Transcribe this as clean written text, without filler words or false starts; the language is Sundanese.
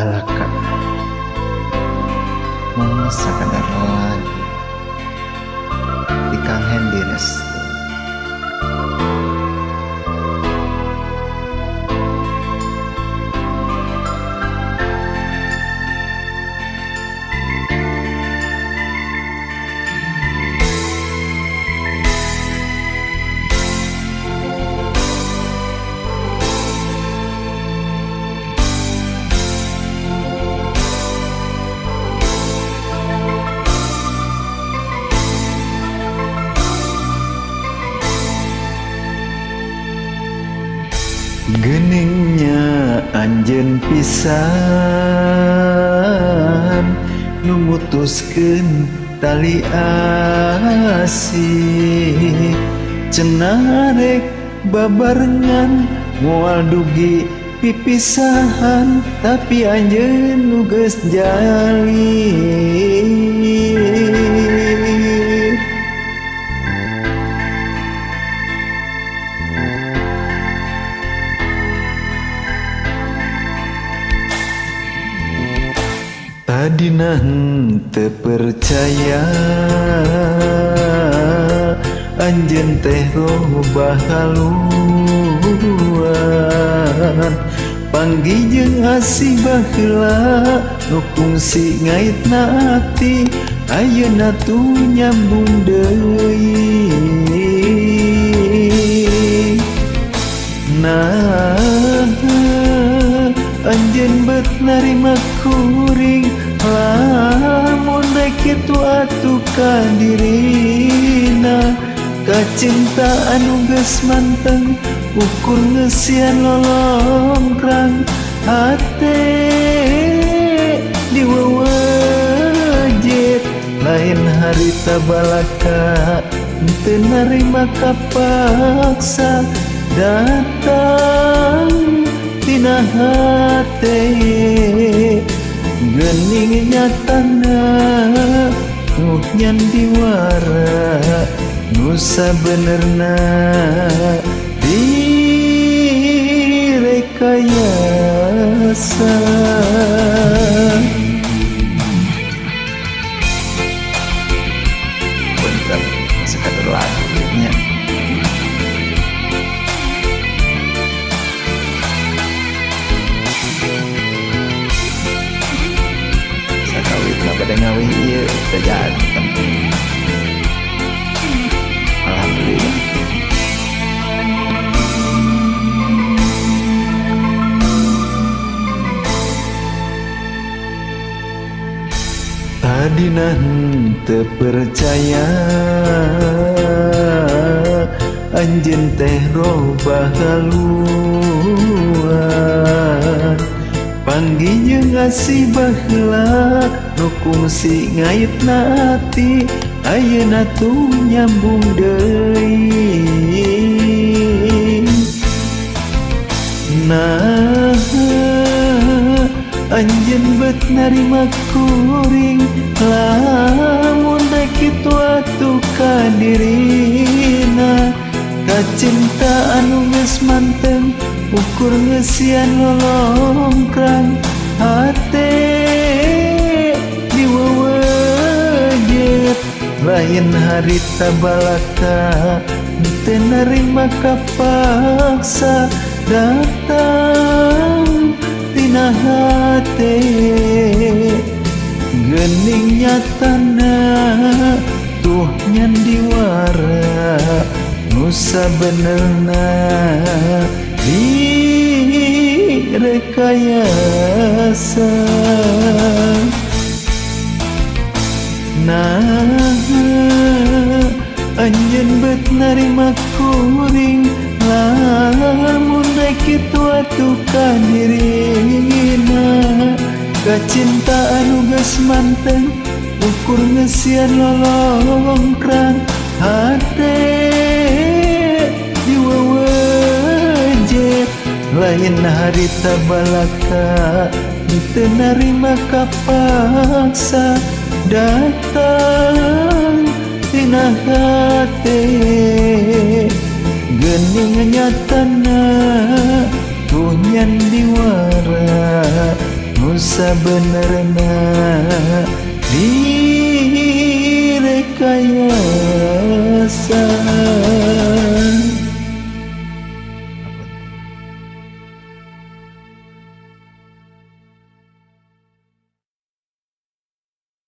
Balaka mung sakadar lagu di Kang Hendy Restu. Geningnya anjeun pisan nu mutuskeun tali asih, cenah rek babarengan moal dugi pipisahan, tapi anjeun nu geus jalin. Tadina henteu percaya anjeun teh robah haluan, panggih jeung asih baheula nu kungsi ngaitna ati, ayeuna tuh nyambung deui. Nah, anjeun bet narima kuring, lamun rek kitu atuh ka dirina, kacinta anu geus manteng ukur ngeusian lolongkrang hate diwewejit. Lain harita balaka teu narima kapaksa, datang tina hate gening nyatana nu nyandiwara nu sabenerna direkayasa. Bentar, sekadar lagunya. Pada ngawih ieu teu janten. Alhamdulillah. Tadina henteu percaya anjeun teh robah haluan, panggih jeung asih baheula nu kungsi ngaitna ati, ayeuna tuh nyambung deui. Nah, anjeun bet narima kuring, lamun rek kitu atuh ka dirina, kacinta anu geus manteng ukur ngeusian lolongkrang hate diwewejit. Lain harita balaka teu narima kapaksa, datang tina hate geuning nyatana tuh nyandiwara nu sabenerna direkayasa. Nah, anjeun bet narima kuring, lamun rek kitu atuh ka dirina, kacinta anu geus manteng ukur ngeusian lolongkrang hate diwewejit. Lain harita balaka teu narima kapaksa, datang tina hate gening nyatana tuh nyandiwara nu sabenerna direkayasa.